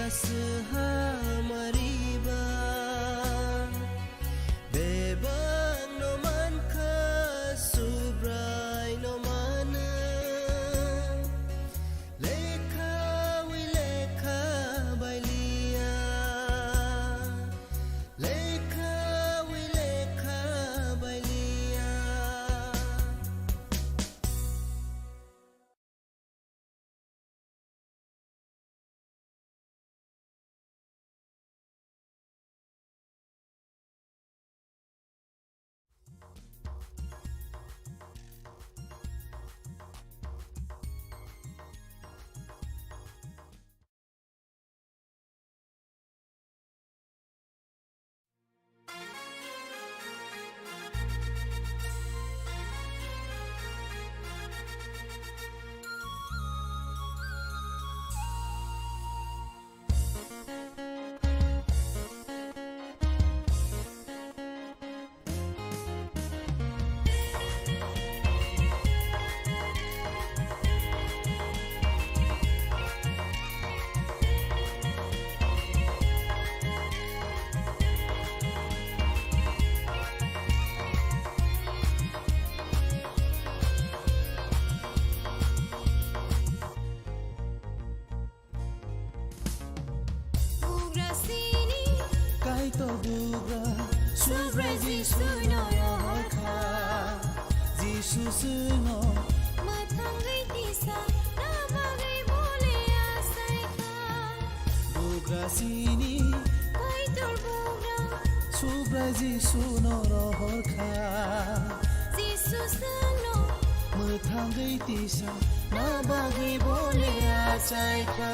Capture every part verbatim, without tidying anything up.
Swhamariba bebakno mankha, Subraino mano. Lekhawi lekha bailiya, lekhawi lekha bailiya. Bugra sini Kaitor bugra Subrai Jisu no rohor kha. Jisu chwngno mwthangwi tisa na bagwi bole achai kha. Bugra sini Kaitor bugra Subrai Jisu no rohor kha. Jisu chwngno mwthangwi tisa na bagwi bole achai kha.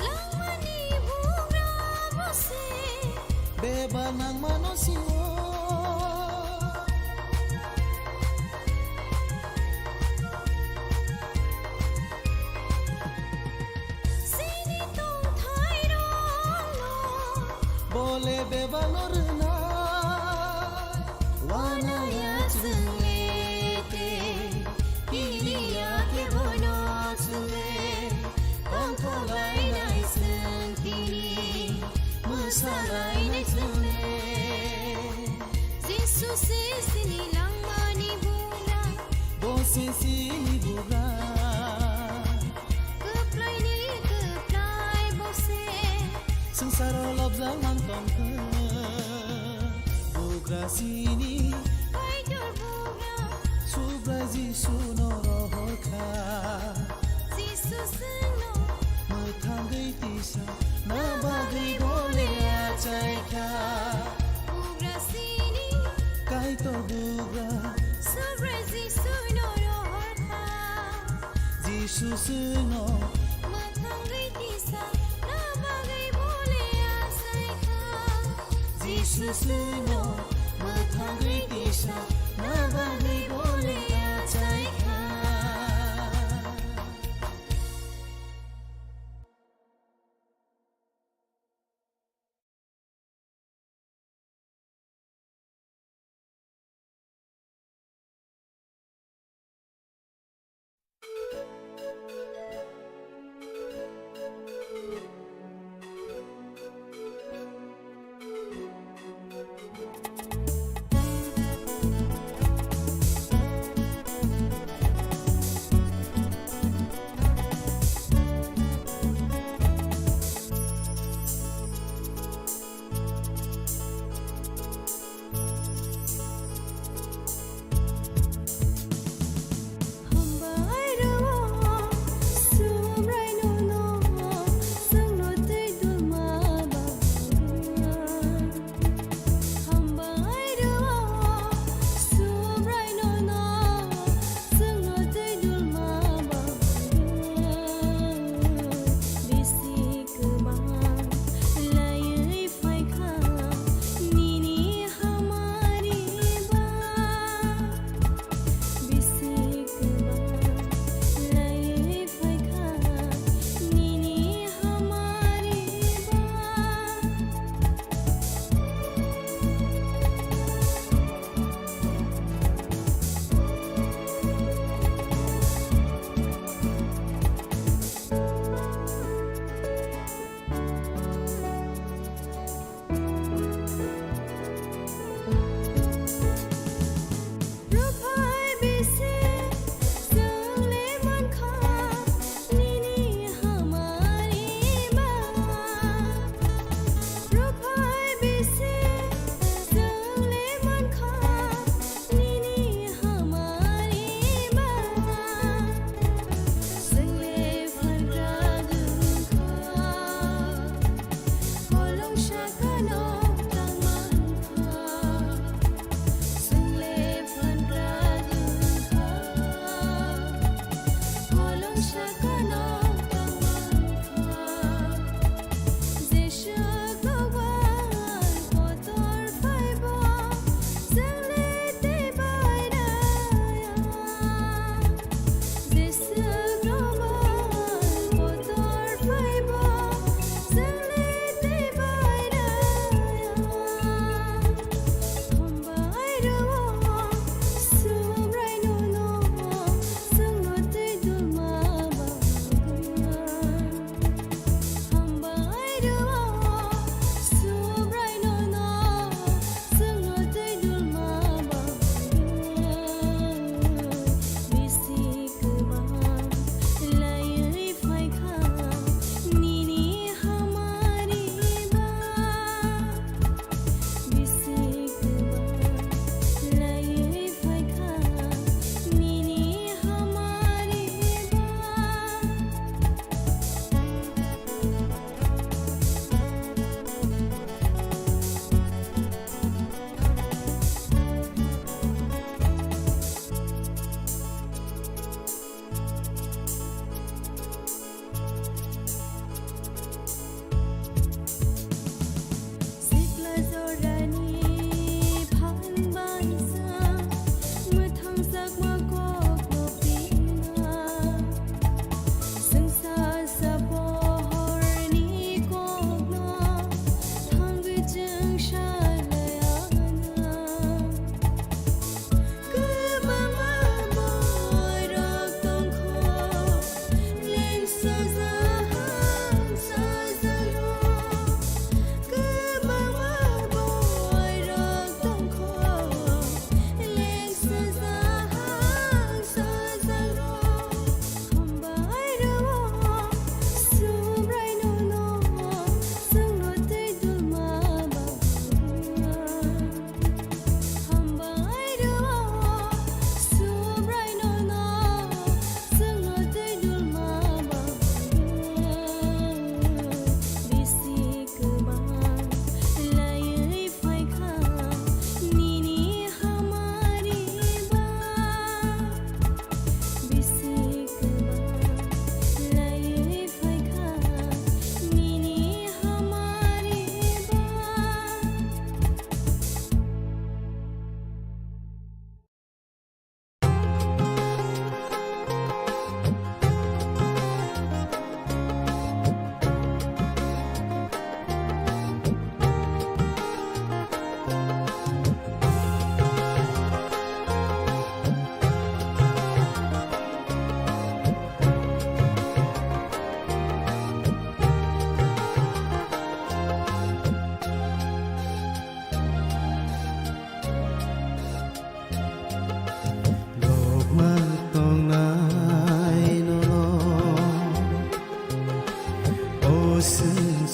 Langmani bugra bo se. Beba nangmano sio. Sini tongthai rokno. Bole beba no rwnai. Wanaya chwngle te. Tini ya khe bono chwngle, tongtholainai chwng tini, mwsalainai chwngle. Jisu se sini langmani bugra. Bo se sini bugra. Kwplaini kwplai bo se. Swngcharo lobjak man tongkha. Bugra sini. Kaitor bugra. Subrai Jisu no rohor kha. Jisu chwngno. Mwthangwi tisa na bagwi bole achai kha. Bugra sini. Kaitor bugra. Subrai Jisu no rohor kha. Jisu chwngno. Mwthangwi tisa na bagwi bole achai kha. Jisuno mwthangwi kisa nabagwi bole achaikha.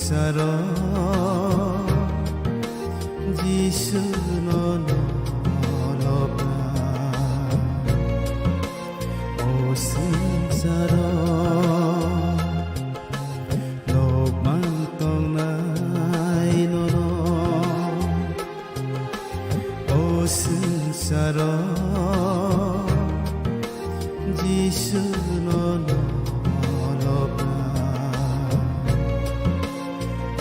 Saro Jisu no nolobna. O swngcharo lobmang tongnai nono. O swngcharo Jisu no nolobna.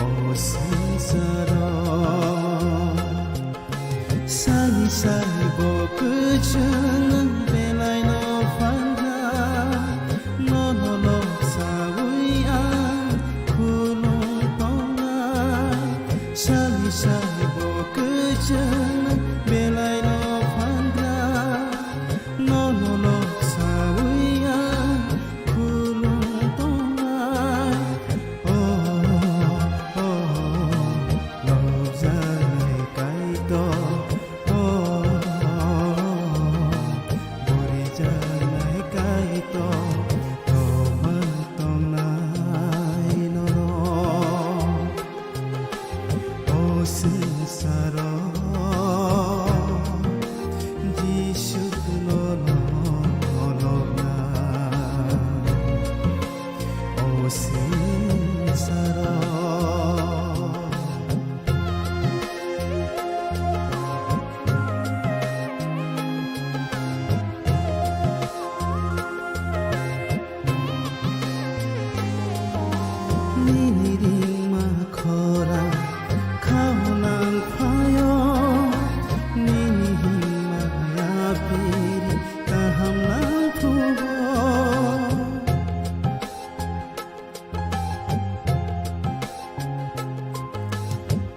O swngcharo sani sai bo kwchwng nwng belai no phanna. Nono lok saui ang khulum tongnai. Sani sai bo kwchwng nwng belai no phanna. Nono lok saui ang khulum tongnai. O, o, o, lobjaknai Kaitor. O, borijaknai Kaitor, lobmang tongnai nono. O swngcharo Jisu no nolobna. O swngcharo. Nini ringma khorang khaunang phaio, nini himma yapiri kaham nang thugo.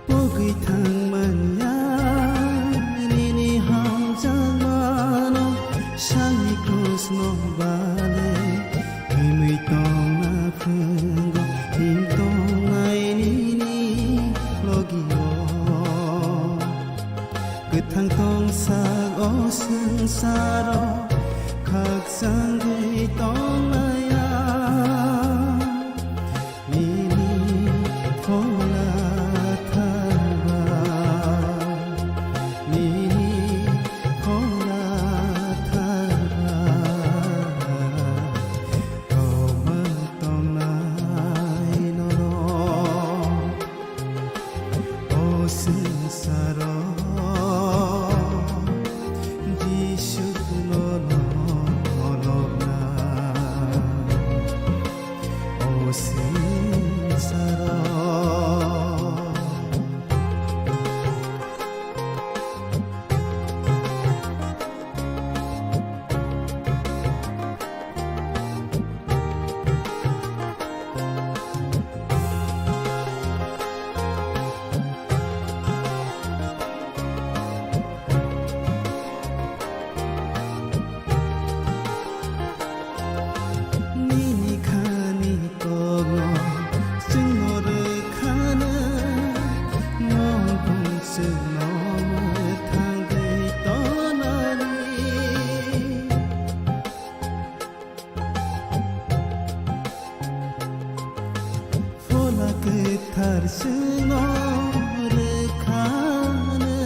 Pogwi thangmanya nini hamjakmano, sani krusno bale himwi tongna phungo, him tongnai nini logio. Kwthang tongsak o swngcharo khakchangwi tongnaya. Nini phola thangba, nini phola thangba, tongma tongnai norok. O swngcharo Jisu no nolobna. O swngcharo. Nini khani kokno chwngno rwkhano, mokung chwngno mwthangwi tonani. Phola kwthar chwngno rwkhano,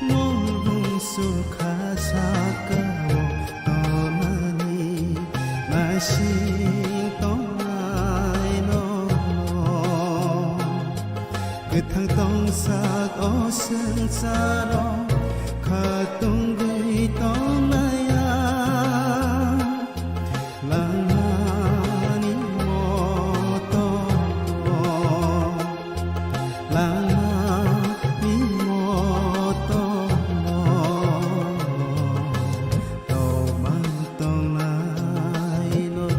mokung sukha sakao tonani, naising tongnai nono. Kwthang tongsak o swngcharo khatungwi tongnaya. Langmani moto, langmani moto, tongmang tongnai no.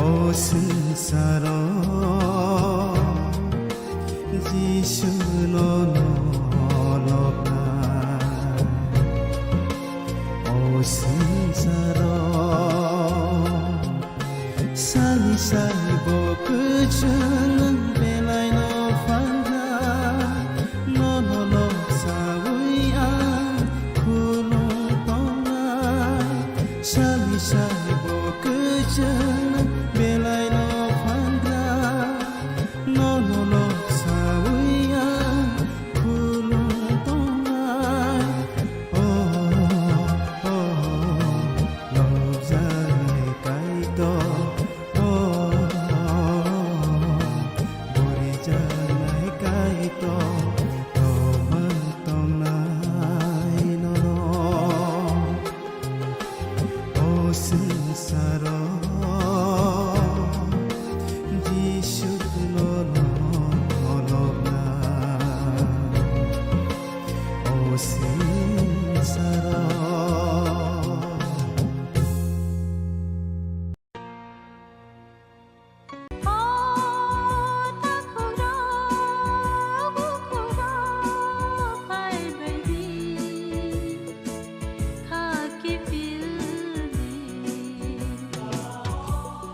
O swngcharo Jisu no nolobna. O swngcharo sani sai bo kwchwng nwng belai no phanna. Nono lok saui ang khulum tongnai. Sani sai bo kwchwng nwng belai no Sukno no holopna o sinsaro.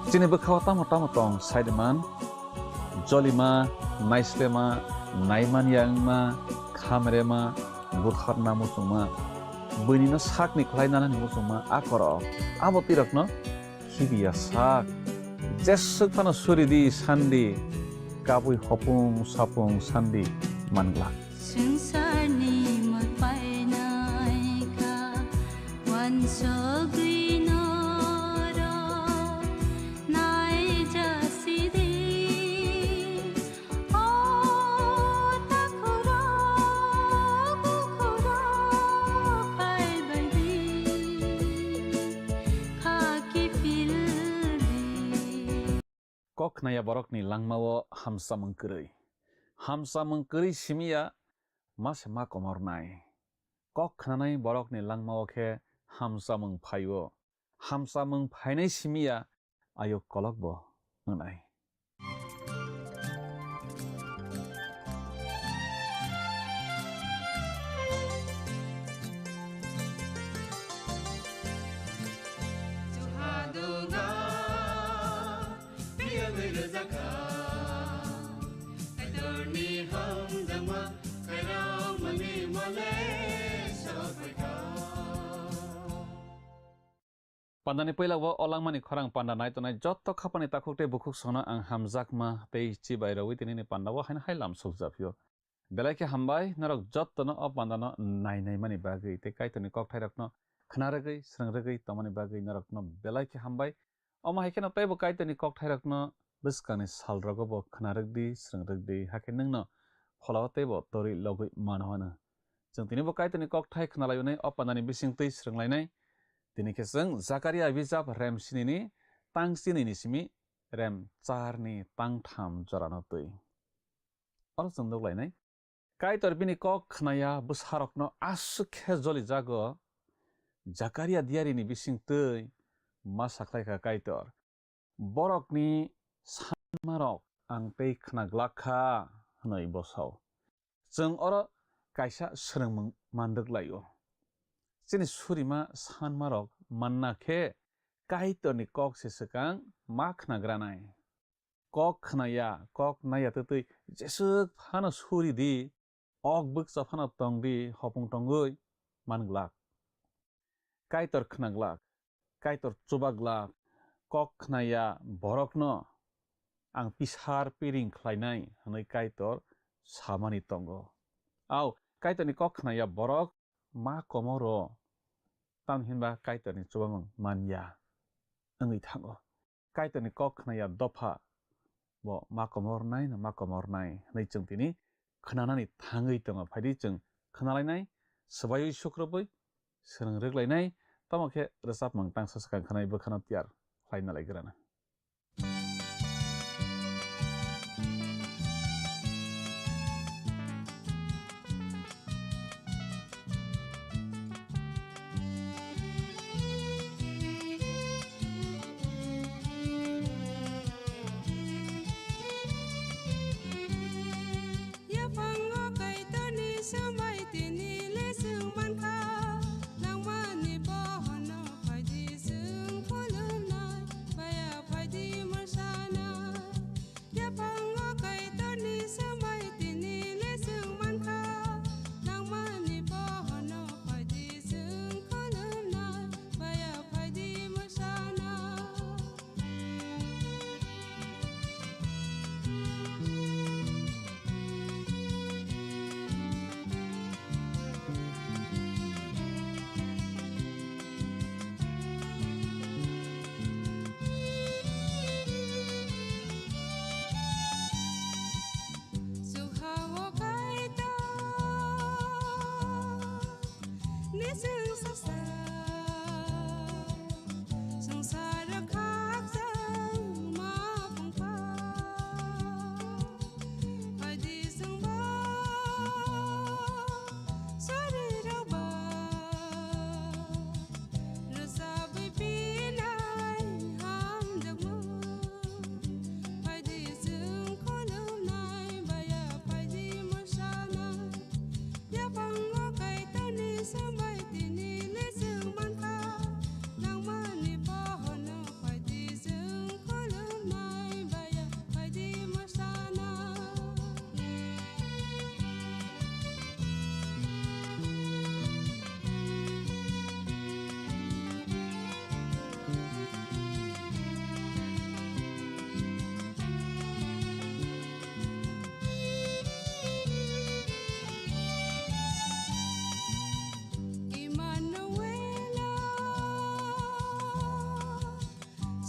Chini bwkhao tamo tamo tong sai man, jolima, naislema, naimanya wngma, khamrema, butharna muchungma, buinino sakni khlai nanani muchungma, a korok, abo twi rokno khibiya sak. Jeswk phano suri di sandi, kabui hopung sapung sandi man glak. Swngcharni mwtai naikha, wansugwi norok naijasi di. O takhurok, bukhurok, phaibai di, kha kiphil di. Kok khnaya borokni langmao hamsamung kwrwi. Hamsamung kwrwi simiya ma se ma komornai. Kok khnanai borokni langmao khe hamsamung phaio. Hamsamung phainai simiya ayuk kolokbo wngnai. Juhadunga, biyagwi rwjakha, Kaitorni hamjakma, Kaitormani mole sokphaikha. Pandani puila o langmani khorang panda nai tongnai jotto khapani takhuk tei bukhuk songno ang hamjakma tei chibai rwui tinini pandao haino hai lam sukjaphio. Belai khe hambai norok jottono o pandano nai naimani bagwi tei Kaitorni kokthairokno khna rwgwi, swrwng rwgwi tongmani bagwi norokno belai khe hambai. Omo hai kheno teibo Kaitorni kokthairokno bwskangni salrogo bo khna rwgdi, swrwng rwgdi, hakhe nwngno pholao teibo torwi logwi mano hwno. Chwng tinibo Kaitorni kokthai khna lainai, o pandani bisingtwi swrwng lainai. Tini khe chwng Jakaria bijap rem sinini tang sinini simi rem charni tang tham jorano twi. Oro chwng nuk lainai. Kaitor bini kok khnaya bwsarokno aswk khe jolijago. Jakaria diarini bisingtwi ma sakhlaikha Kaitor. Borokni sanmarok ang tei khna glak kha, hwnwi bo sao. Chwng oro kaisa swrwngmung man rwk lai-o. Chini surima sanmarok manna khe Kaitorni kok se swkang ma khna granai. Kok khnaya, kok naiya twtwi jeswk phano suri di, ok bwkcha phano tong di, hopung tongwi man glak. Kaitor khna glak, Kaitor chuba glak, kok khnaya borokno ang pisar piring khlainai hwnwi Kaitor samani tongo. Au, Kaitorni kok khnaya borok ma komoro, tamni hinba Kaitorni chubamung man ya wngwi thango. Kaitorni kok khnaya dopha bo ma komornai no ma komornai hwnwi chwng tini khnanani thangwi tongo. Phaidi chwng khnalainai, swbaiwi sukrubwi swrwng rwklainai, tamo khe rwchapmung tangsa swkang khanai bwkhano tiyar khlaina lai grana. Yaphango Kaitorni swmai tini le swng mankha, nangmani bohono phaidi chwng khulumnai, baya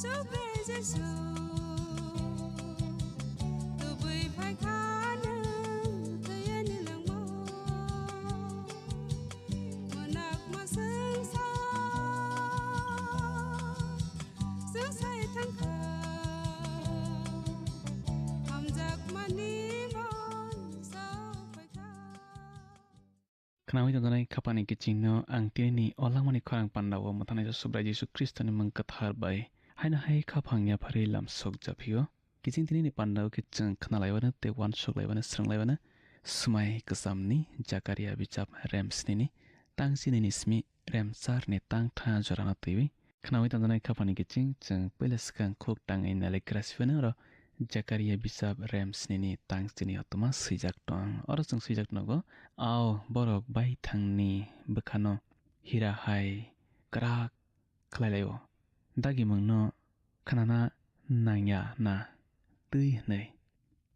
Chubai Jisu, tubui phaikha nwng thwiya ni langmao. Mwnakma swngsa, swngsai thangkha, hamjakmani mon sa phaikha. Khnaui tongjaknai khapani kichingno ang tinini o langmani khorang pandao mwthangnai Subrai Jisu Khristoni mung kwthar bai haino hai khaphang yapharwi lamsok japhio. Kiching tinini pandao khe chwng khnalaiwano tei uansuk laiwano, swrwng laiwano Swmai Kwchamni Jakaria bichap rem snini tang chinini simi rem charni tang tha jorano twiwi. Khnaui tongjaknai khapani kiching chwng puila swkang khuk tangwi nailaikra sibano oro Jakaria bichap rem snini tang chini otoma swijak tong. Oro chwng swijak nogo, ao borok baithangni bwkhano hira hai kwrak khlai laio. Dagimungno khnana nangya na twi hwnwi.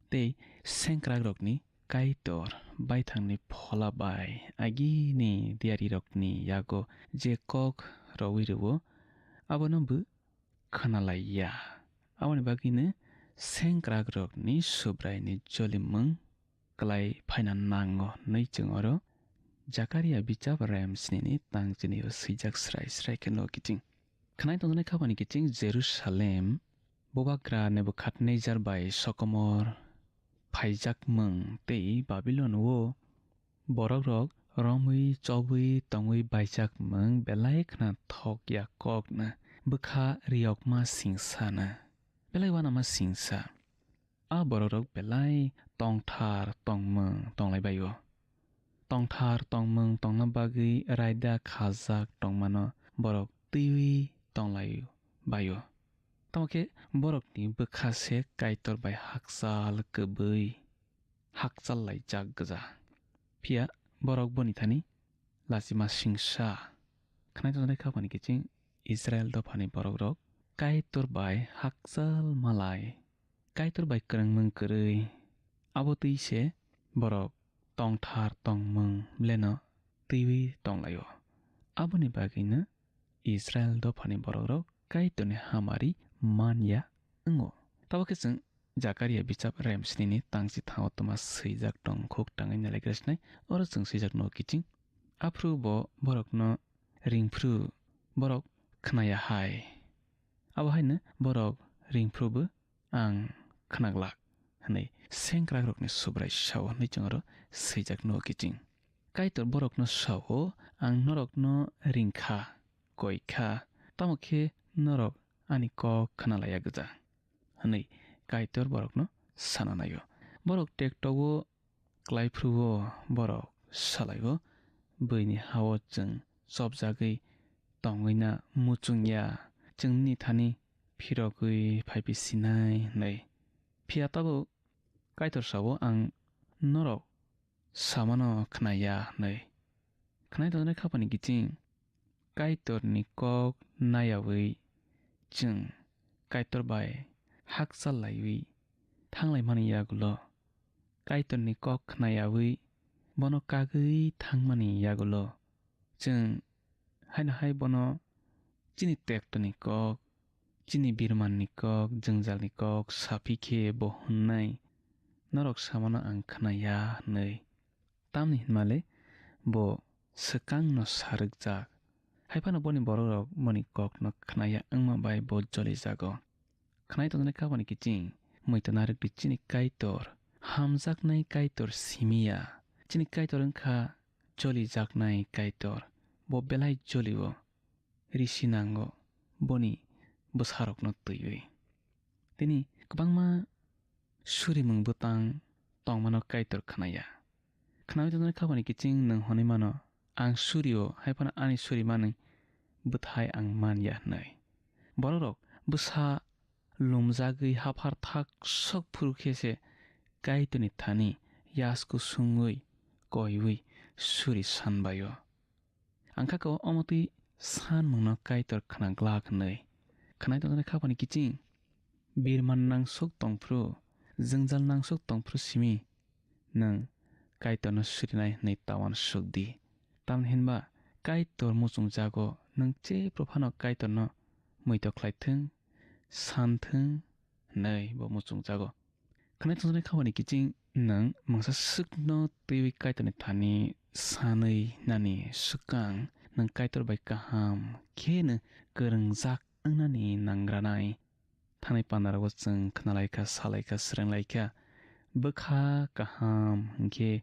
Tei sengkrakrokni Kaitor baithangni phola bai agini diyarirokni yago je kok rowi rwo, abono bo khwnalaiya. Aboni bagwino sengkrakrokni Subraini jolimung klai phaina nango hwnwi chwng oro Jakaria bichap rem snini tang chinio swijak srai srai khe nugo kiching. Khwnai tongjaknai khapani kiching Jerusalem, bubagra Nebukadnejar bai sokomor phaijakmung tei Babilon o borokrok romwi chobwi tongwi baijakmung belai khna thok ya kokno bwkha riyokma singsano. Belai uanama singsa. A borokrok belai tongthar tongmung tonglai baio. Tongthar tongmung tongna bagwi raida khajak tongmano borok twiwi tonglai baio. Tamo khe borokni bwkha se Kaitor bai hakchal kwbwi hakchal laijak gwja. Phiya borok boni thani lachima singsa. Khwnai tongjaknai khapani kiching Israel dophani borokrok Kaitor bai hakchal malai, Kaitor bai kwrwngmung kwrwi, abo twi se borok tongthar tongmung bleno twiwi tonglaio. Aboni bagwino Israel dophani borokrok Kaitorni hamari man ya wngo. Tabo khe chwng Jakaria bichap rem snini tang chithao toma swijak tong khuk tangwi nailaikra sinai, oro chwng swijak nugo kiching. Aphuru bo borokno ringphru borok khnaya hai. Abo haino borok ringphru bo ang khnaglak hwnwi sengkrakrokni Subrai sao hwnwi chwng oro swijak nugo kiching. Kaitor borokno sao, ang norokno ringkha, koikha, tamo khe norok ani kok khna laiya gwja, hwnwi Kaitor borokno sana naio. Borok tektogo klai phuru-o borok salai-o, "Buini ha-o chwng chopjagwi tongwi na muchung ya, chwng nini thani phirogwi phai phi sinai," hwnwi. Phiya tabuk Kaitor sao, "Ang norok samano khna ya," hwnwi. Khwnai tongnai khapani kiching Kaitorni kok nayaui chwng Kaitor bai hakchal laiwi thanglaimani yagulo, Kaitorni kok khnayaui bono kagwi thangmani yagulo, chwng haino hai bono chini tektoni kok, chini birmanni kok, jwngjalni kok saphi khe bo hwnnai, "Norok samano ang khna ya," hwnwi. Tamni hinmale bo swkangno sa rwkjak. Hai phano boni borokrok boni kokno khna ya wngma bai bo jolijago. Khwnai tongnai kabani kiching, muitu narwkdi chini Kaitor, hamjaknai Kaitor simi ya. Chini Kaitor wngkha jolijaknai Kaitor, bo belai jolio, risi nango boni bwsarokno twiwi. Tini kwbangma surimung bwtang tongmano Kaitor khna ya. Khnaui tongmani kabani kiching nwng hwnwi mano, "Ang surio, hai phano ani suri manwi bwthai ang man ya," hwnwi. Borokrok bwsa lumjagwi haphar thak sok phuru khe se Kaitorni thani yasku sungwi koiwi suri san bai-o. Ang kha ko omo twi sanmungno Kaitor khna glak hwnwi. Khwnai tongjaknai khapani kiching, birman nangsuk tongphru, jwngjal nangsuk tongphru simi nwng Kaitorno surinai hwnwi tawan suk di. Tamni hinba Kaitor muchungjago, nwng jephru phano Kaitorno muitok khlai thung, san thung hwnwi bo muchungjago. Khwnai tongjaknai khabani kiching nwng mungsa swkno twiwi Kaitorni thani sanwi nani swkang nwng Kaitor bai kaham kheno kwrwngjak wngnani nangranai. Thanai pandarogo chwng khnalaikha, salaikha, swrwnglaikha. Bwkha kaham hinkhe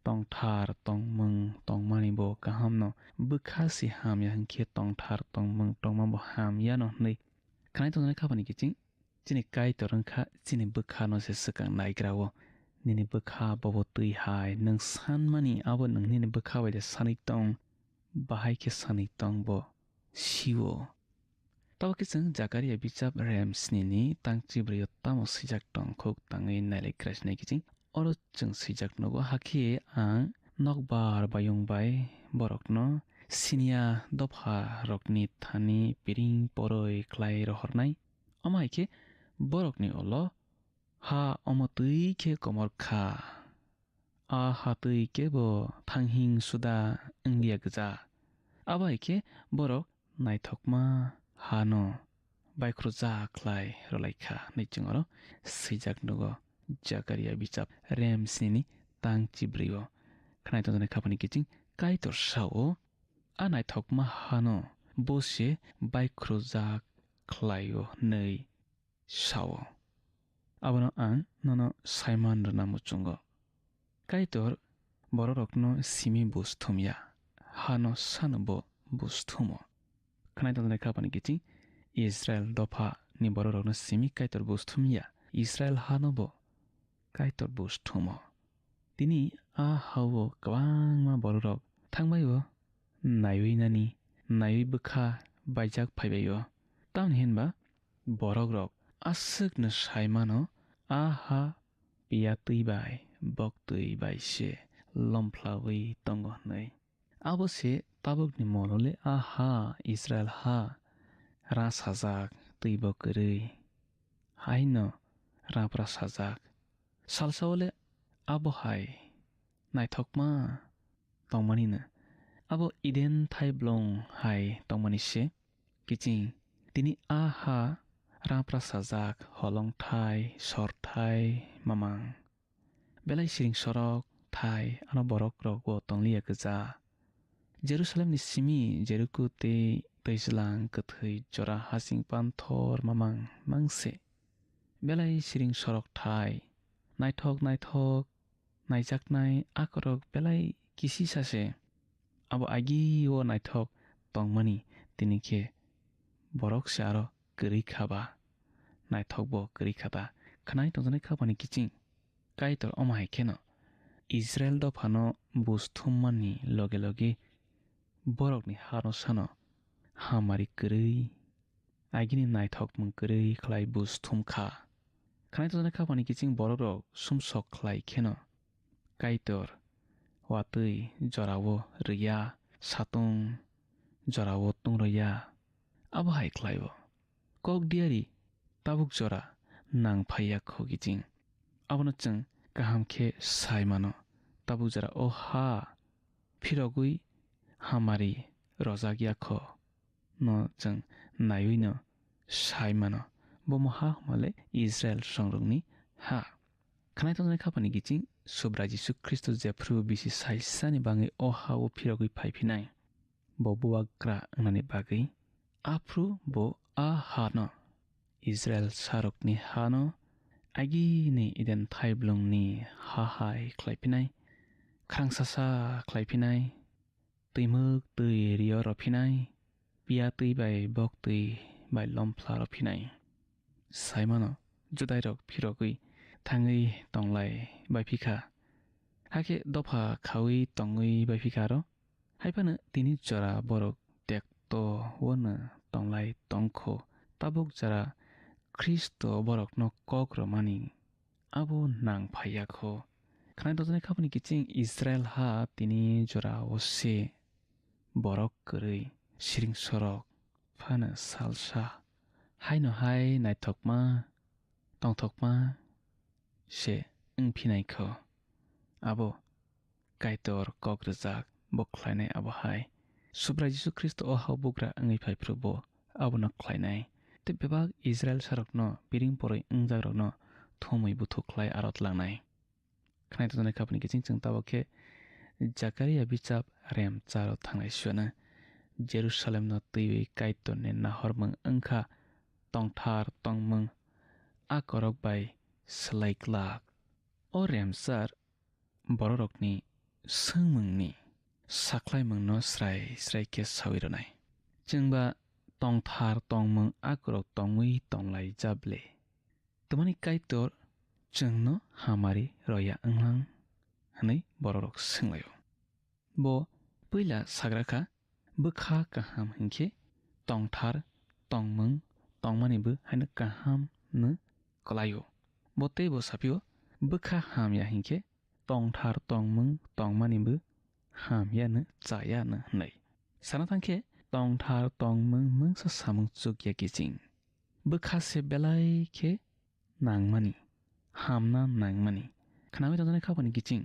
tongthar tongmung tongmani bo kahamno, bwkha se hamya hinkhe tongthar tongmung tongma bo hamyano hwnwi. Khwnai tongjaknai khabani kiching chini Kaitor wngkha chini bwkhano se swkang naigrao. Nini bwkha bobo twi hai nwng sanmani abo nwng nini bwkha bai de sanwi tong, bahai khe sanwi tong bo sio. Tabuk khe chwng Jakaria bichap rem sni ni tang chibrwi o tamo swijak tong khuk tangwi nailai krai sinai kiching. Oro chwng swijak nugo, hakhe ang nokbar bayung bai borokno siniya dopha rokni thani piring poroi khlai rohornai. Omo hai khe borokni ulo ha omo twi khe komor kha. A ha twi kebo thanghing suda wngya gwja. Abo hai khe borok naithokma hano baikhrujak khlai rwlaikha hwnwi chwng oro swijak nugo. Jakaria bichap rem sni ni tang chibrwi o. Khwnai tongjaknai khabani kiching Kaitor sao, a naithokma hano bo se baikhrujak khlai-o hwnwi sao. Abono ang nono saiman rwna muchungo. Kaitor bororokno simi buj thumya, hano sano bo buj thumo. Khwnai tongjaknai khabani kiching Israel dopha ni bororokno simi Kaitor buj thumya, Israel hano bo Kaitor buj thumo. Tini a ha-o kwbangma bororok thangbai-o, naiwi nani, naiwi bwkha baijak phaibai-o. Tamoni hinba borokrok aswkno sai mano, a ha piya twi bai, bok twi bai se lomphla-wi tongo hwnwi. Abo se tabukni molo le a ha, Israel ha, ra sajak, twi bo kwrwi, haino rapra sajak. Salsa-o le abo hai naithokma tongmani no. Abo Eden thai blong hai tongmani se. Kiching, tini a ha rapra sajak, holong thai, sor thai, mamang. Belai siring sorok thai ano borok rok bo tongliya gwja. Jerusalemni simi Jeriko tei twijlang kwthwi jora hasing panthor mamang mangse. Belai siring sorok thai, naithok naithok naijaknai akorok belai kisisa se. Abo agi o naithok tongmani tini khe borok se aro kwrwi kha ba, naithok bo kwrwi kha ta. Khwnai tongjaknai khabani kiching Kaitor omo hai kheno Israel dophano buj thummani loge loge borokni hano sano hamari kwrwi, agini naithokmung kwrwi khlai buj thum kha. Khwnai tongjaknai khabani kiching borokrok sumsok khlai kheno Kaitor watwi jorao rwya, satung jorao tungrwya, abo hai khlaio. Kok diari tabuk jora nang phaiya kho kiching. Abono chwng kaham khe sai mano. Tabuk jora o ha phirogwi hamari rojak ya kho no chwng naiwi no sai mano. Bo moha hwnmale Israel songrokni ha. Khwnai tongjaknai khabani kiching Subrai Jisu Khristo jephru bisi saisani bangwi o ha-o phirogwi phai phinai. Bo bubagra wngnani bagwi. Aphuru bo a hano Israel sarokni hano agini Eden thaiblongni ha hai khlai phinai. Khrangsasa khlai phinai. Twimwk twi rio rw phinai, piya twi bai bok twi bai lomphla rw phinai. Sai mano, Judairok phirogwi thangwi tonglai bai phi kha, hakhe dopha khaui tongwi bai phi kha aro. Hai phano tini jora borok tekto wano tonglai tong kho, tabuk jora Khristo borokno kok rwmani abo nang phai ya kho. Khwnai tongjaknai khabani kiching Israel ha tini jora o se borok kwrwi siring sorok phano salsa haino hai naithokma tongthokma se wng phinai kho. Abo Kaitor kok rwjak bo khlainai abo hai. Subrai Jisu Khristo o hao bugra wngwi phai phru bo abono khlainai. tei bebak Israilsarokno biring poroi wngjakrokno thumwi buthuk khlai aro tlangnai. Khnai tongjaknai khapani kiching chwng tabuk khe Jakaria bichap rem charo thangnai suiano Jerusalemno twiwi Kaitorni nahormung wngkha tongthar tongmung a korok bai swlai glak. O remchar bororokni swngmungni sakhlaimungno srai srai khe sawi rwnai. Chwngba tongthar tongmung a korok tongwi tonglai jable. Twmani Kaitor chwngno hamari roya wnglang? Hwnwi bororok swnglaio. Bo puila sagra kha, bwkha kaham hinkhe tongthar tongmung tongmanibo haino kaham hwnwi kwlaio. Bo teibo saphio, bwkha hamya hinkhe tongthar tongmung tongmanibo hamyano chayano hwnwi. Sana thangkhe tongthar tongmung mungsa samung chukya kiching. Bwkha se belai khe nangmani, hamna nangmani. Khnawi tongjaknai khapani kiching,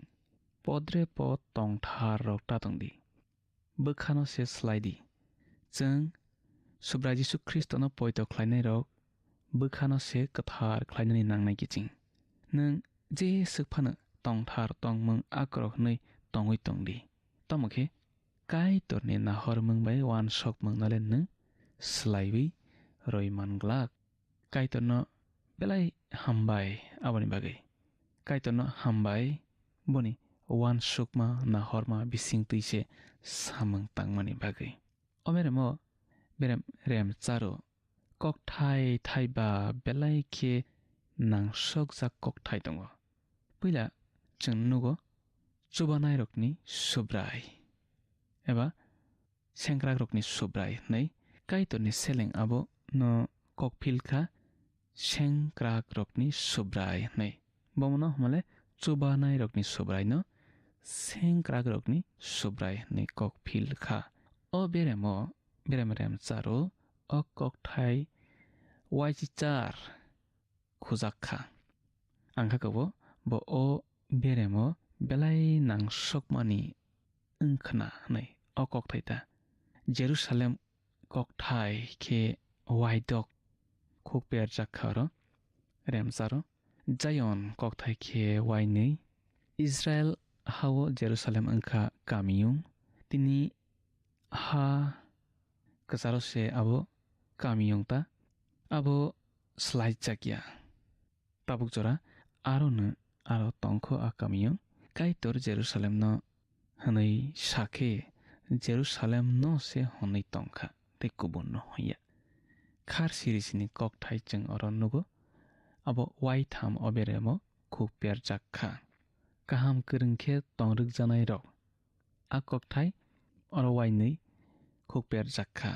podre pod tongthar rok ta tongdi. Bwkhano se swlai di. Chwng Subrai Jisu Khristono poito khlainai rok bwkhano se kwthar khlainani nangnai kiching. Nwng jeswk phano tongthar tongmung akorok hwnwi tongwi tongdi. Tamo khe Kaitorni nahormung bai uansukmung no le nwng swlaiwi roi man glak. Kaitorno belai hambai aboni bagwi. Kaitorno hambai boni uansukma nahorma bisingtwi se samung tangmani bagwi. O beremo berem rem charo kokthai thai ba belai khe nangsokjak kokthai tongo. Puila chwng nugo chubanairokni Subrai eba sengkrakrokni Subrai hwnwi. Kaitorni seleng abo no kokphil kha sengkrakrokni Subrai hwnwi. Bomono hwnmale chubanairokni Subraino sengkrakrokni Subrai hwnwi kokphil kha. O beremo berem rem charo o kokthai uaichichar khujak kha. Ang kha kabo bo o beremo belai nangsokmani wngkhna hwnwi o kokthai ta. Jerusalem kokthai khe waidok khuk perjak kha oro remcharo. Zion kokthai khe wainwi. Israel hao Jerusalem wngkha kamiyung. Tini ha kwcharo se abo kamiyung ta. Abo swlaijakya. Tabuk jora aro no aro tongkho a kamiyung. Kaitor Jerusalemno hwnwi sakhe Jerusalemno se hwnwi tongkha tei kubunno hwnya. Khar siri sini kokthai chwng oro nugo. Abo uaitham o beremo khuk perjak kha. Kaham kwrwng khe tongrwkjanairok. A kokthai oro uainwi khuk perjak kha.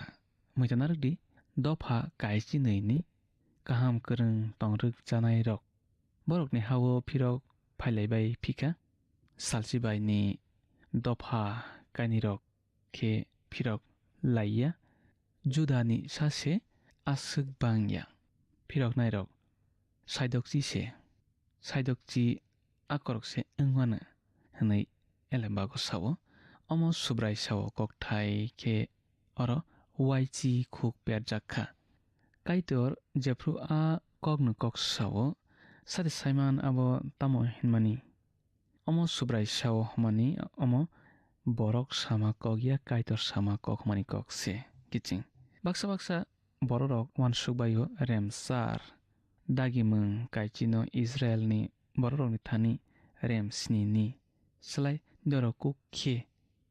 Muitanarwkdi dopha kaichinwini kaham kwrwng tongrwkjanairok. Borokni hao phirok phailaibai phikha. Salchibaini dopha kainwirok khe phirok laiya. Judani sase aswk bangya. Phiroknairok saidokchi se. Saidokchi akorok se wngmano hwnwi Elembago sao. Omo Subrai sao kokthai khe oro uaichi khuk perjak kha. Kaitor jephru a kokno kok sao, sade saiman abo tamo hinmani? Omo Subrai sao hwnmani omo borok sama kok ya Kaitor sama kok hwnmani kok se kiching. Baksa baksa bororok uansuk baio remsar dagimung kaichino Israelni bororokni thani rem snini slai dorok kuk khe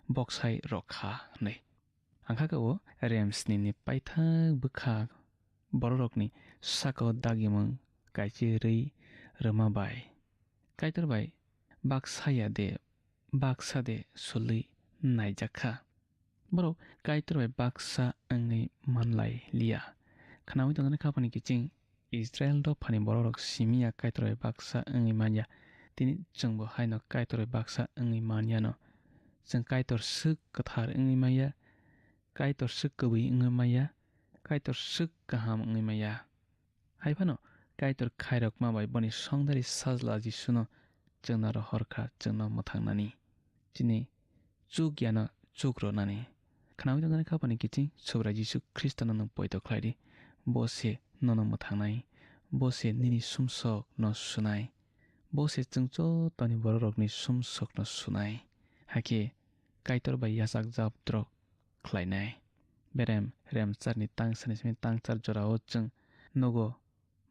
boksai rok kha hwnwi. Ang kha khe o rem snini paithak bwkha bororokni saka-o dagimung kaichi rwi rwma bai Kaitor bai baksa ya de, baksa de sului naijak kha. Borok Kaitor bai baksa wngwi manlai liya. Khnaui tongjaknai khapani kiching Israil dophani bororok simi ya Kaitor bai baksa wngwi man ya. Tini chwngbo haino Kaitor bai baksa wngwi man yano. Chwng Kaitor swk kwthar wngwi man ya, Kaitor swk kwbwi wngwi man ya, Kaitor swk kaham wngwi man ya. Hai phano Kaitor khairokma bai boni songdari Sajla Jisuno chwngno rohor kha, chwngno mwthangnani, chini chuk yano chuk rwnani. Khnaui tongjaknai khapani kiching Subrai Jisu Khristono nwng poito khlai di, bo se nono mwthangnai, bo se nini sumsokno sunai, bo se chwng jotono bororokni sumsokno sunai. Hakhe Kaitor bai yachak jabdrok khlainai. Berem remcharni tangsani simi tangchar jorao chwng nugo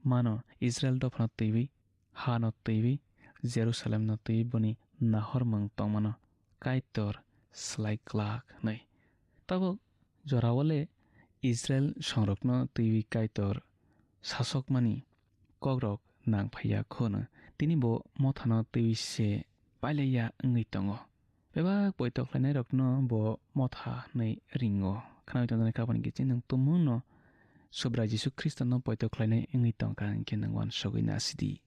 mano Israel dophano twiwi, hano twiwi, Jerusalemno twiwi boni nahormung tongmano Kaitor slai glak hwnwi. Tabuk jorao le Israel songrokno twiwi Kaitor sasokmani kokrok nang phaiya khono, tini bo mothano twiwi se pailaiya wngwi tongo. Bebak poito khlainairokno bo motha hwnwi ringo. Khnawi tongjaknai kha boni kiching nwng tumungno Subrai Jisu Khristono poito khlainai wngwi tongkha hwnkhe nwng uansugwi nasidi.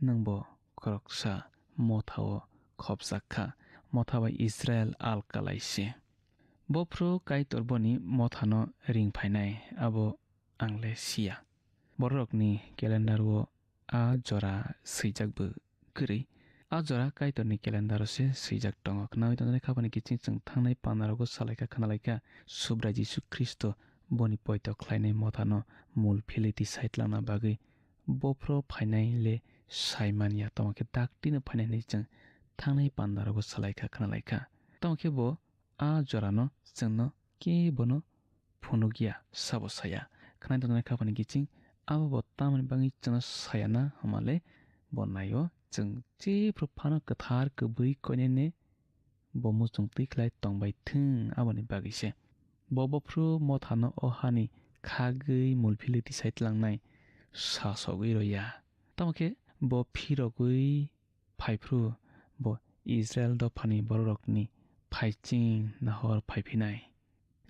Nwng bo khoroksa mothao khopjak kha, motha bai Israel alkalai se. Bophru Kaitor boni mothano ring phainai, abo ang le siya. Bororokni calendar-o a jora swijak bo kwrwi. A jora Kaitorni calendar-o se swijak tongo. Khnawi tongjaknai kha boni kiching chwng thangnai pandarogo salaikha khnalaikha, Subrai Jisu Khristo boni poito khlainai mothano mul philiti saitlangna bagwi bophro phainai le sai manya, tamo khe daktino phainai hwnwi chwng thangnai pandarogo salaikha khnalaikha. Tamo khe bo a jorano chwngno kebono phunukya, sabo saya. Khwnai tongjaknai kha boni kiching, abo bo tamoni bagwi chwngno saya na hwnmale bo naio, chwng jephru phano kwthar kwbwi koinene bo muchung twi khlai tongbai thung, aboni bagwi se. Bo bophru mothano o hani khagwi mulphili tisai tlangnai sasogwi roya. Tamo khe bo phirogwi phaiphru bo Israel dophani bororokni phaiching nahor phaiphinai.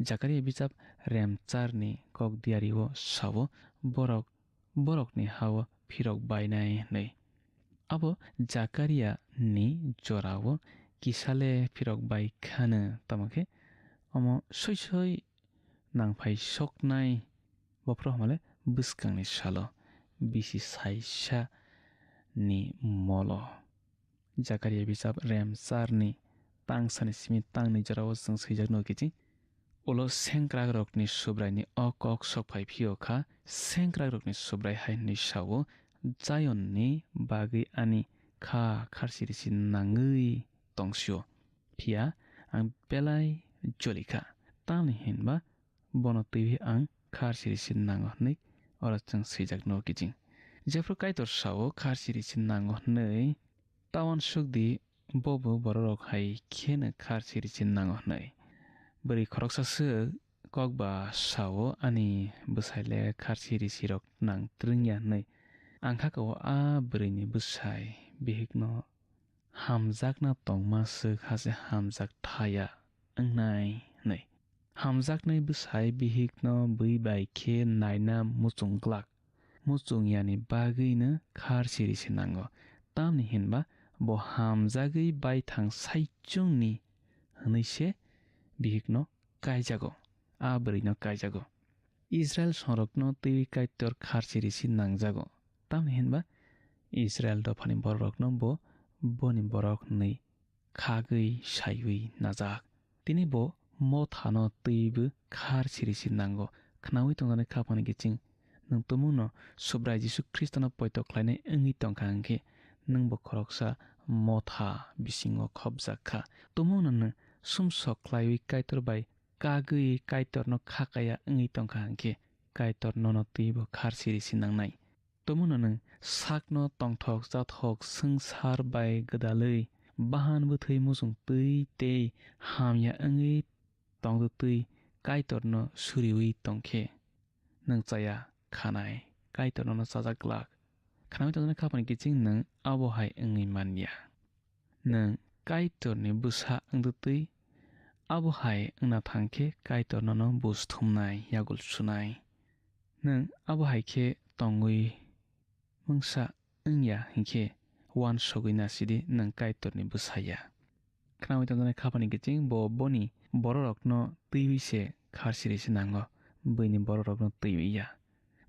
Jakaria bijap remcharni kok diario sao, borok borokni hao phirok bainai hwnwi. Abo Jakaria ni jorao kisale phirok bai khano, tamo khe omo soi soi nangphai soknai bophro hwnmale bwskangni salo bisi saisa ni molo. Jakaria bijap remcharni tangsani simi tangni jorao chwng swijak nugo kiching. Ulo sengkrakrokni Subraini o kok sok phai phio kha, sengkrakrokni Subrai hai hwnwi sao, Zionni bagwi ani kha kharsi risi nangwi tongsio, phiya ang belai joli kha, tamni hinba bono twiwi ang kharsi risi nango hwnwi oro chwng swijak nugo kiching. Jephru Kaitor sao kharsi risi nango hwnwi, ta uansuk di, bo bo bororok hai kheno kharsi risi nango hwnwi. Bwrwi khoroksa swk kok ba sao, ani bwsai le kharsi risi rok nang twrwngya hwnwi. Ang kha o a bwrwini bwsai bihikno hamjakna tongma swk ha se hamjak thaya wngnai hwnwi. Hamjaknai bwsai bihikno bui bai khe naina muchung glak. Muchung yani bagwino kharsi risi nango. Tamni hinba bo hamjagwi baithang saichungni hwnwi se bihikno kaijago, a bwrwino kaijago. Israel songrokno twiwi Kaitor kharsi risi nangjago. Tamni hinba Israel dophani bororokno bo boni borok hwnwi khagwi saiwi najak. Tini bo mothano twiwi kharsi risi nango. Khnaui tongjaknai kha phano kiching. Nwng tumungno Subrai Jisu Khristono poito khlainai wngwi tongkha hwnkhe, nwng bo khoroksa motha bisingo khopjak kha. Tumungno nwng sumsok khlaiwi Kaitor bai kagwi Kaitorno khakaya wngwi tongkha hwnkhe, Kaitor nono twibo kharsi risi nangnai. Tumungno nwng sakno tongthok chathok swngchar bai gwdalwi bahan bwthwi muchung twi tei hamya wngwi tongtwtwi Kaitorno suriui tongkhe, nwng chaya khanai Kaitor nono chajak glak. Khnaui tongjaknai kha phano kiching nwng abo hai wngwi man ya. Nwng Kaitorni bwsa wngtwtwi abo hai wngna thang khe Kaitor nono buj thumnai, yagul sunai. Nwng abo hai khe tongwi mungsa wngya hinkhe uansugwi nasidi nwng Kaitorni bwsa ya. Khnaui tongjaknai kha phano kiching bo boni bororokno twiwi se kharsi risi nango, buini bororokno twiwi ya.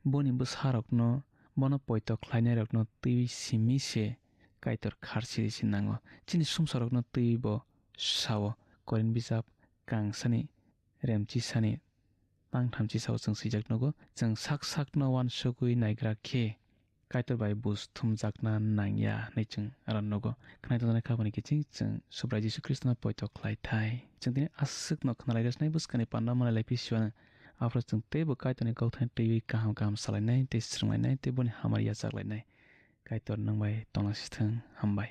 Boni bwsarokno, bono poito khlainairokno twiwi simi se Kaitor kharsi risi nango. Chini sumsarokno twiwi bo sao, Korinth bijap kangsani remchisani tang thamchi sao chwng swijak nugo. Chwng sak sakno uansugwi naigra khe Kaitor bai buj thumjakna nangya hwnwi chwng aro nugo. Khwnai tongjaknai khabani kiching chwng Subrai Jisu Khristono poito khlai thai. Chwng tini aswkno khwnalai rwsnai bwskangni panda malai lai phi siwano. Aphuru chwng teibo Kaitorni kokthaino twiwi kaham kaham salainai tei swrwnglainai tei boni hamari yachaklainai. Kaitor nwng bai tongna sithwng. Hambai.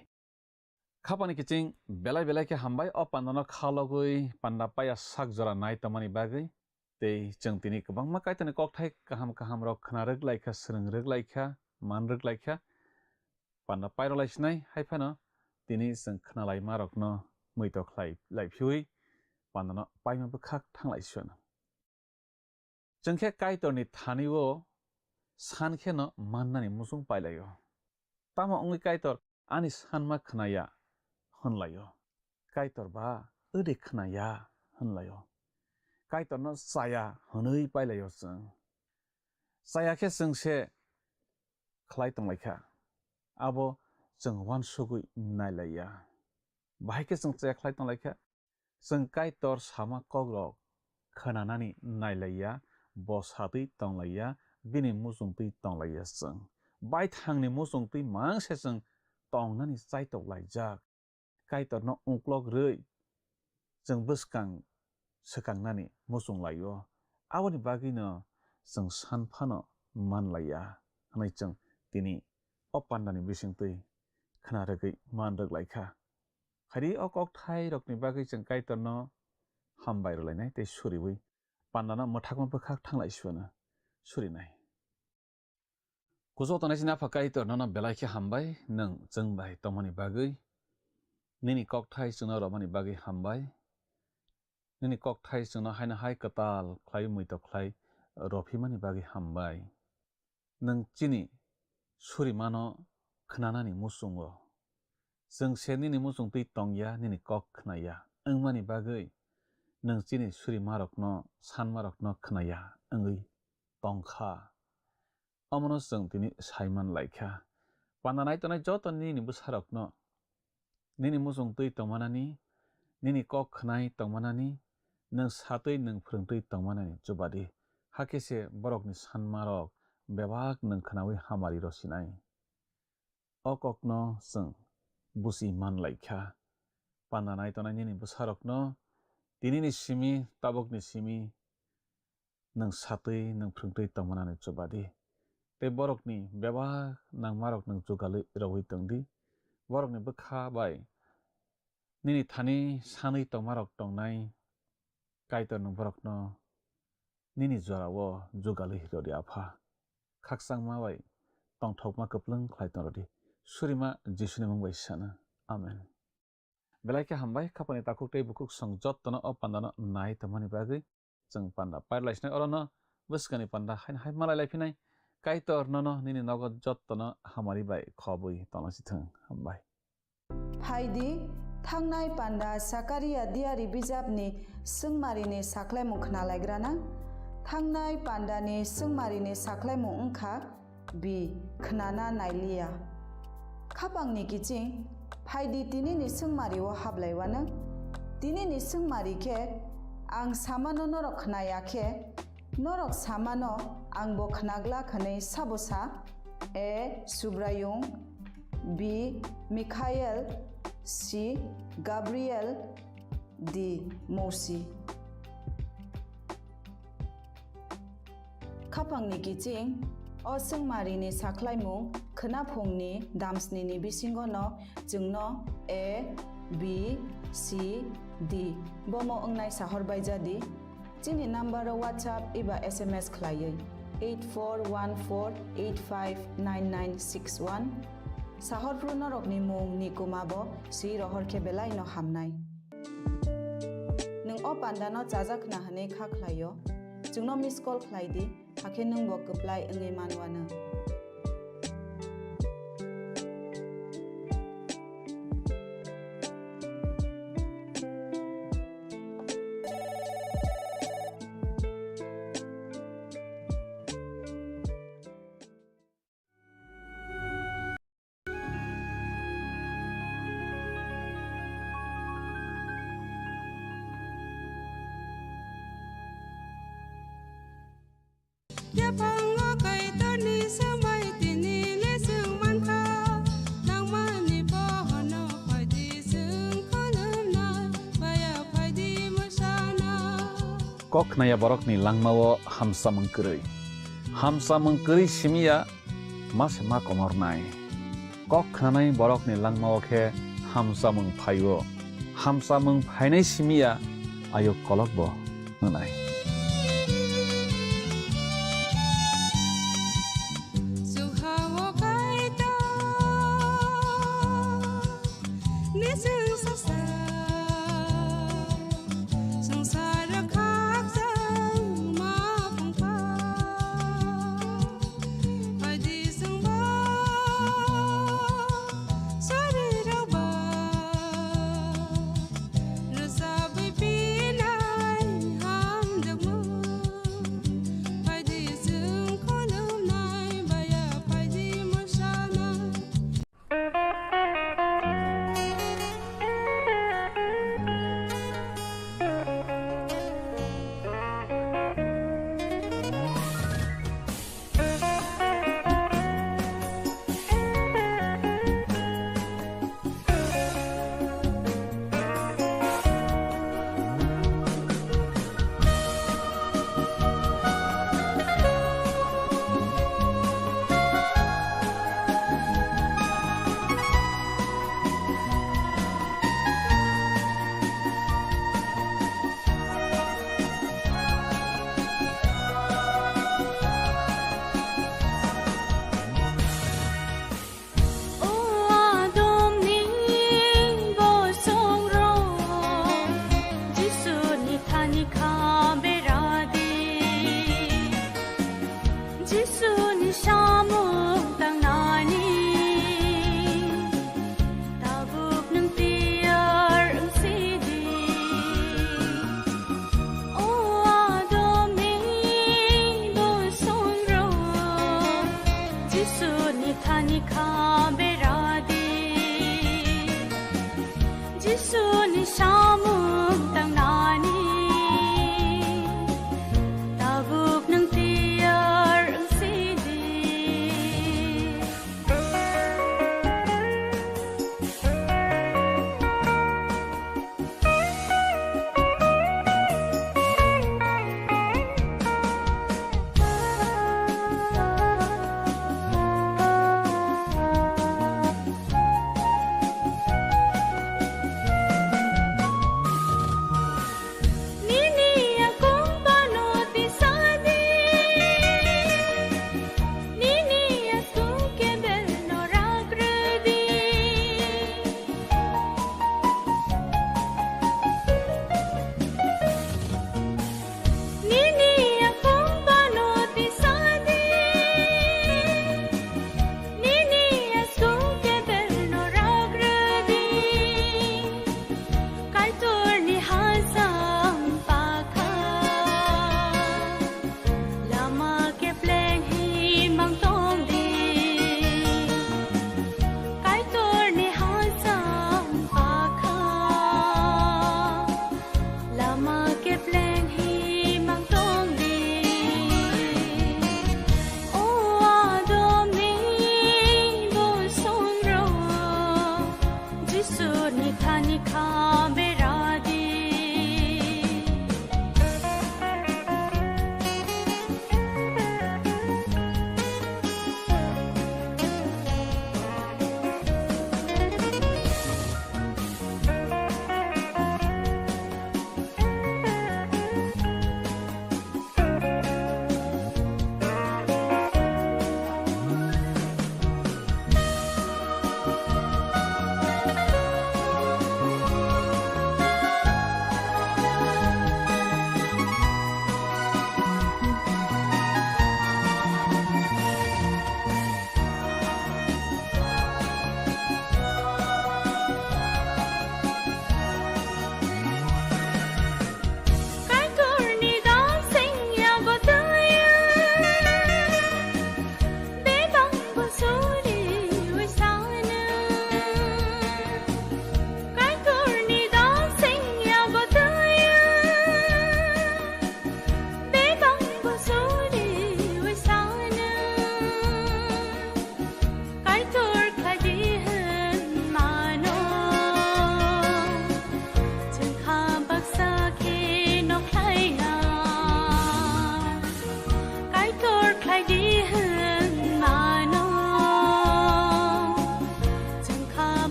Khapangni kiching belai belai khe hambai o pandano kha logwi panda paiya sak jora nai tongmani bagwi. Tei chwng tini kwbangma Kaitorni kokthai kaham kaham rok khna rwk lai kha, swrwng rwk lai kha, man rwk lai kha. Panda pairok lai sinai, hai phano tini chwng khna laima rokno muitok khlai lai phiwi pandano paima bwkhak thang lai sio. Chwng khe Kaitorni thani-o san kheno mannani muchung pai lai-o. Tamo wngwi Kaitor ani sanma khna ya hwn lai-o. Kaitor ba ode khna ya hwn lai-o. Kaitorno chaya hwnwi pai lai-o chwng. Chaya khe chwng se khlai tong lai kha. Abo chwng uansugwi nai lai ya. Bahai khe chwng chaya khlai tong lai kha. Chwng Kaitor sama kokrok khwnanani nai lai ya, bo satwi tong lai ya, bini muchungtwi tong lai ya chwng. Baithangni muchungtwi mang se chwng tongnani chaitok laijak. Kaitorno uklok rwi chwng bwskang swkangnani muchung lai-o. Aboni bagwino chwng san phano man lai ya hwnwi chwng tini o pandani bisingtwi khna rwgwi man rwk lai kha. Khaidi o kokthairokni bagwi chwng Kaitorno hambai rwlainai tei suriui pandano mwthakma bwkhak thang lai siwano surinai. Kuchuk tongnai chini Apha Kaitor nono belai khe hambai, nwng chwng bai tongmani bagwi. Nini kokthai chwngno romani bagwi hambai. Nini kokthai chwngno haino hai kwtal khlaiwi muitok khlai rophimani bagwi hambai. Nwng chini surimano khnanani muchungo. Chwng se nini muchungtwi tong ya, nini kok khna ya wngmani bagwi nwng chini surimarokno, sanmarokno khna ya wngwi tong kha. Omono chwng tini sai man lai kha. Panda nai tongnai joto nini bwsarokno nini muchungtwi tongmanani, nini kok khnai tongmanani, nwng satwi nwng phrwngtwi tongmanani chubadi. Hakhe se borokni sanmarok bebak nwng khnaui hamari rw sinai. O kokno chwng buchi man lai kha. Panda nai tongnai nini bwsarokno tinini simi, tabukni simi, nwng satwi, nwng phrwngtwi tongmanani chubadi. Tei borokni bebak nangmarok nwng jugalwi rwui tongdi. Borokni bwkha bai nini thani sanwi tongmarok tongnai Kaitor nwng borokno nini jorao jugalwi rwdi Apha. Khakchangma bai tongthokma kwplwng khlai tong rwdi. Surima Jisuni mung bai sana. Amen. Belai khe hambai, khapani takhuk tei bukhuk song jottono o pandano nai tongmani bagwi. Chwng panda pairlai sinai orono bwskangni panda haino hai malai lai phinai. Kaitor nono nini nogo jottono hamari bai khobwi tongna sithwng. Hambai. Phaidi, thangnai panda Sakaria diari bijapni swngmarini sakhlaimung khnalaigrana. Thangnai pandani swngmarini sakhlaimung wngkha, bi khnana nailiya. Khapangni kiching, phaidi tinini swngmari-o hablaiwano. Tinini swngmari khe, ang samano norok khnaya khe, norok samano ang bo khnagla hwnwi sabo sa? A Subraiyung, B Mikhael, C Gabriel, D Mousi. Khapangni kiching, o swngmarini sakhlaimung khwnaphungni damsnini bisingono chwngno A, B, C, D bomo wngnai sahor baijadi. Chini number-o WhatsApp eba S M S khlaiwi eight four one four eight five nine nine six one. Sahorphru norokni mung ni kuma bo swi rohor khe belai no hamnai. Nwng o panda no chajak khna hwnwi kha khlai-o, chwngno miss call khlai di, hakhe nwng bo kwplai wngwi man uanw. Yaphango Kaitorni swmai tini le chwng mankha, nangmani bohono phaidi chwng khulumnai, baya phaidi mwsana. Kok khnaya borokni langmao hamsamung kwrwi. Hamsamung kwrwi simiya ma se ma komornai. Kok khnanai borokni langmao khe hamsamung phaio. Hamsamung phainai simiya ayuk kolokbo hwnai. Sukhao Kaitor. Nising sasa swngchar khakchangma phungkha. Phaidi chwngbo sorirokba rwchabwi pinai hamjakmung. Phaidi chwng khulumnai baya phaidi mwsanai. O Adomni bosongrok, Jisuni thani kha beradi. Jisuni samung tangnani tabuk nwng tiyar wngsidi. O Adomni bosongrok, Jisuni thani kha beradi. Jisuni samung tangnani tabuk nwng tiyar wngsidi. Nini yakung pano tisadi, nini yakung kebel no ragredi. Nini yakung pano tisadi, nini yakung kebel no ragredi. Kaitorni hasam pakha lama kepleng himang tongdi. Kaitorni hasam pakha lama kepleng himang tongdi. O Adomni bosongrok, Jisuni thani kha beradi.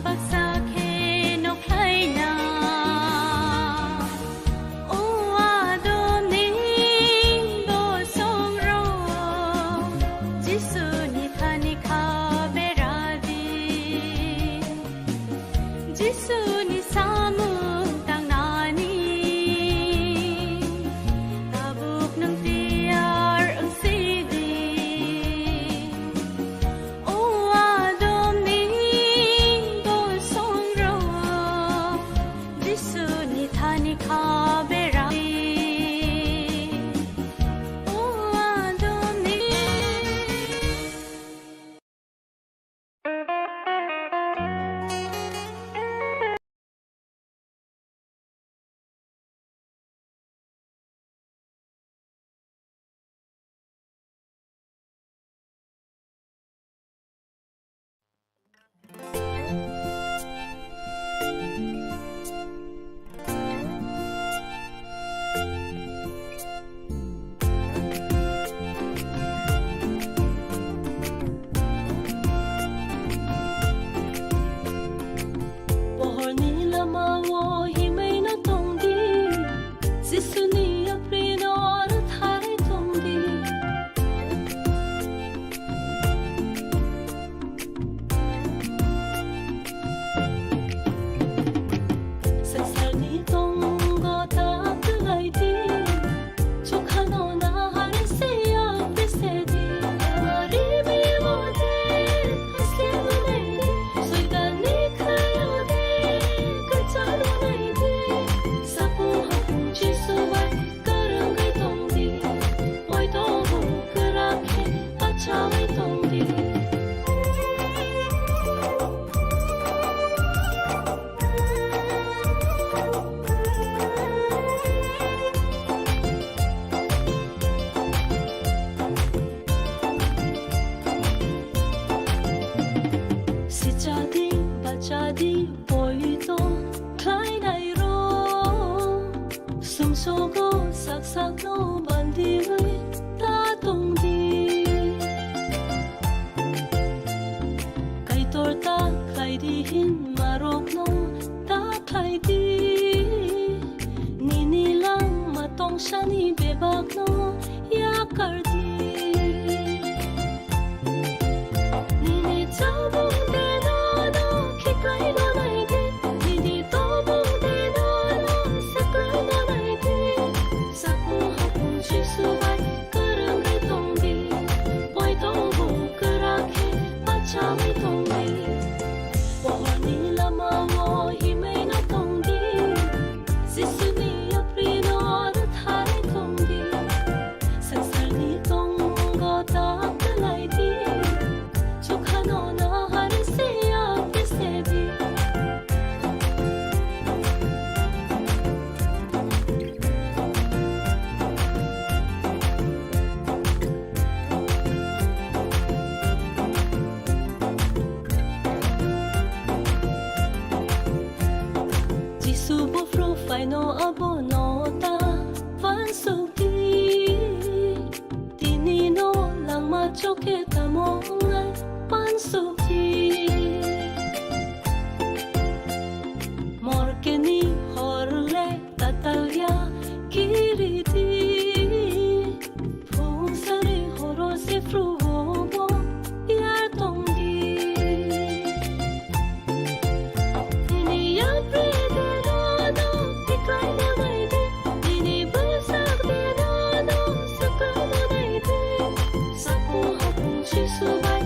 Baksa khe nokhlaina, o Adomni bosongrok, Jisuni thani kha beradi. Jisuni samung tangnani tabuk nwng tiyar wngsidi. O Adomni bosongrok, Jisuni thani kha beradi. O Adomni Pohorni lamao himwi no tongdi, Jisuni yaprino rwtharwi tongdi. Swngcharni tongo ta twlaidi, chukhano nahar se ya pesedi. Ari biwode asli naidi, soitanni khayode kachalo naidi. Sapu hapu Jisu bai kwrwngwi tongdi, poitobo kwrak khe bachaui tongdi. Sichadi, bachadi, poito khlainai rok, sumsogo sak sakno bandiwi ta tongdi. Kaitor ta khlaidi hinmarokno ta khlaidi. Nini langma tongsani bebakno yakardi. Nini chabung deno no khiklaino naidi, nini tobung deno no saklaino naidi. Sapu hapu Jisu bai kwrwngwi tongdi, poitobo kwrak khe bachaui tongdi. Pohorni lamao himwi no tongdi, Jisuni yaprino rwtharwi tongdi. Swngcharni tongo ta twlaidi, chukhano nahar se ya pesedi. Jisu buphuru phaino abono ta wansukdi. Tini no langma chokhe tamo wngnai pansukdi. Morkeni hor le tatal ya kiridi. Phung sari horo sifru bo yar tongdi. Nini yapri deno no tiklai no naidi, nini bwsak deno no saklai no naidi. Sapu hapu Jisu bai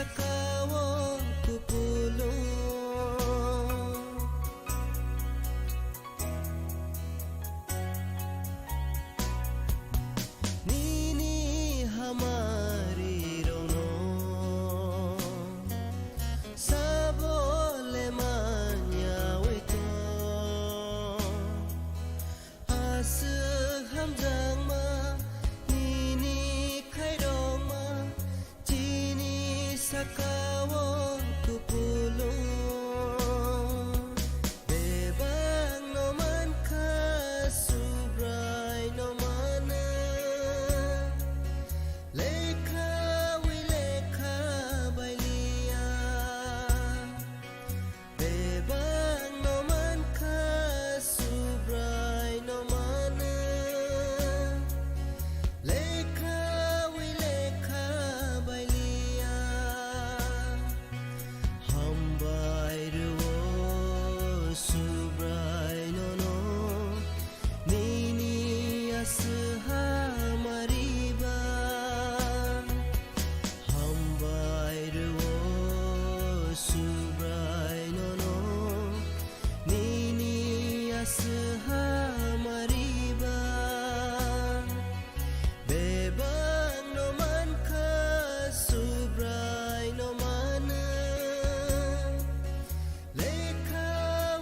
saka-o kupulung. Nini hamari rokno sabo le manyawi tong. Aswk hamjakma nini khairokma chini saka-o kupulung. Bebak no mankha, Subrai no mano, lekha wi lekha bailiya. Bebak no mankha, Subrai no mano, lekha wi lekha bailiya. Hambai rwo Subrai nono, nini aswk hamari ba. Hambai rwo Subrai nono, nini aswk hamari ba. Bebak no mankha, Subrai no mano, lekha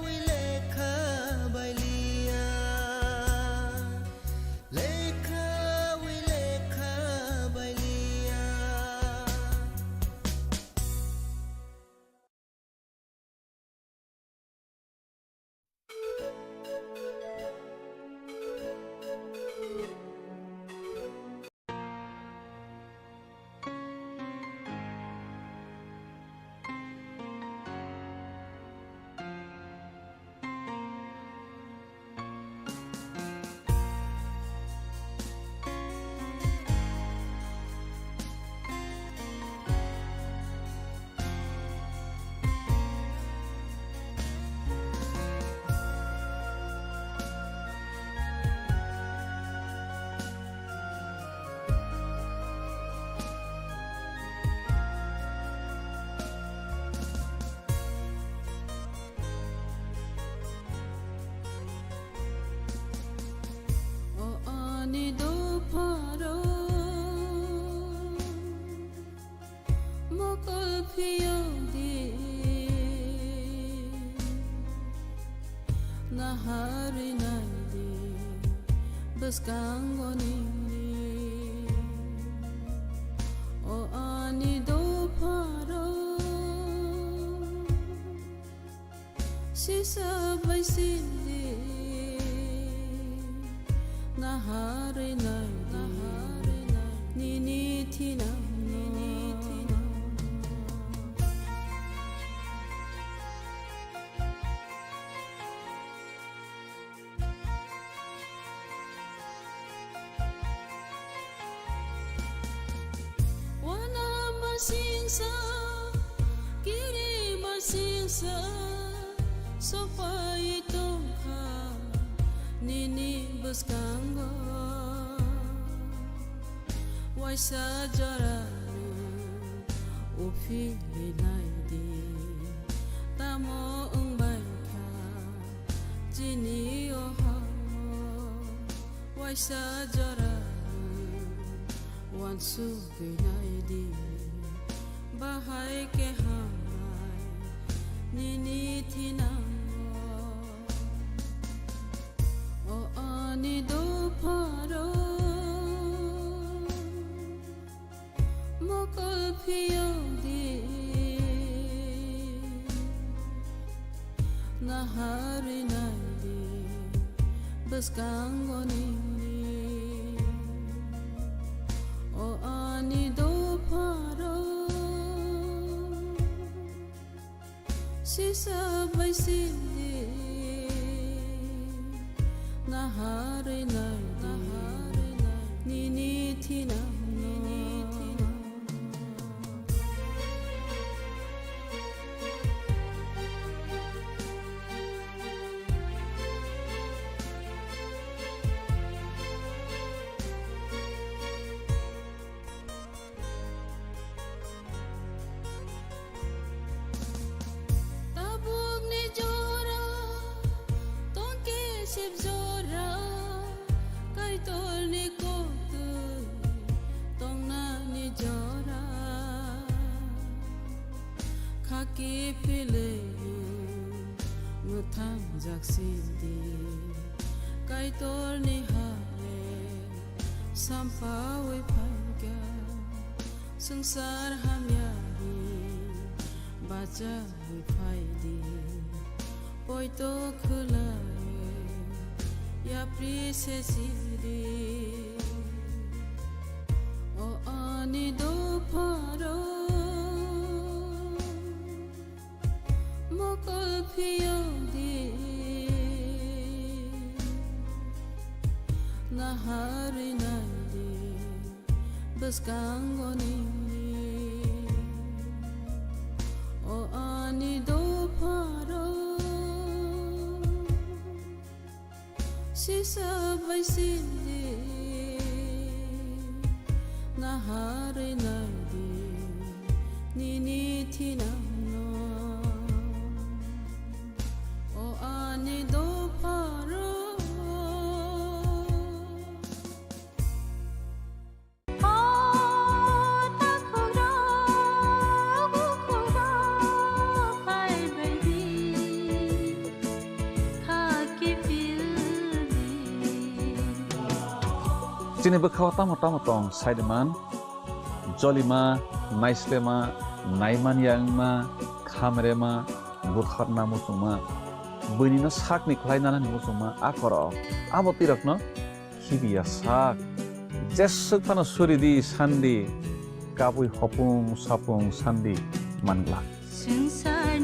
wi lekha bailiya, lekha wi lekha bailiya. O ani dopharo mokol phiyok di, naharwi nai di bwskango nini. O ani dopharo sisa bai sindi, naharwi nai di, nini thinang no. Wana masingsa, kiri masingsa, sopai tongkha nini bwskango. Waisa jora uphili nai di, tamo wngbai kha chini o hao. Waisa jora uansugwi nai di, bahai khe hambai nini thinango. O ani dopharo mokol phiyok di, naharwi nai di bwskango nini. O ani dopharo sisa bai sindi, naharwi nai di, nini thinang no. Jaksidi Kaitorni hale sampawi phaikha, swngchar hamya hi bachawi phaidi, poito khwlai yapri se sidi. O ani dopharo mokol phiyodi, naharwi naidi bwskango nini. O ani dopharo sisa bai sini naharwi naidi nini thinangno. O ani dopharo. Chini bwkhao tamo tamo tong saide man, jolima, naislema, naimanya wngma, khamrema, butharna muchungma, buinino sakni khlai nanani muchungma a korok. Abo twirakno khibiya sak. Jeswk phano suridi sandi, kabui hopung sapung sandi manglak. Swngchar